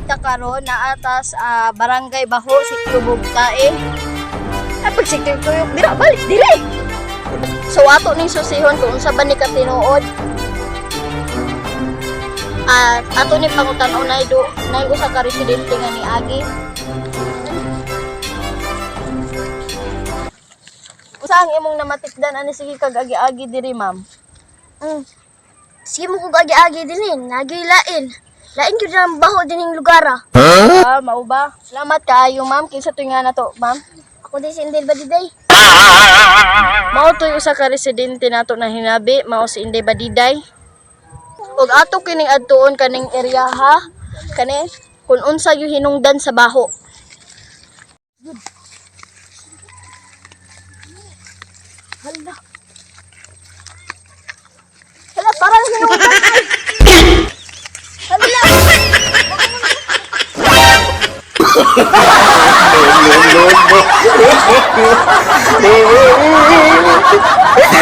Ta karon naa ta sa Barangay Baho, Sitio Bugtae. Ay, pag Sitio Tuyok, dira balik dire. So ato ning susihon kung unsa ba ni katinuod. At ato ni pangutan-on nay do nay usa ka residente nga niagi. Usa ang imong namatikdan ani sige kag agi-agi diri, ma'am? Sige mo kog agi-agi din eh. Nagi lain. Lain gyud ang baho dining lugar ah. Ah, mao ba? Salamat kaayo, ma'am. Kinsa toy nga nato, ma'am? Ako din si Indel Badiday. Mao toy usa ka residente nato na hinabi, mao si Inday Badiday. Ug ato kining adtuon kaning area ha. Kani kung unsa yung hinungdan sa baho. Hala. Hala, parang hinungdan ay. Hala. No, no, no.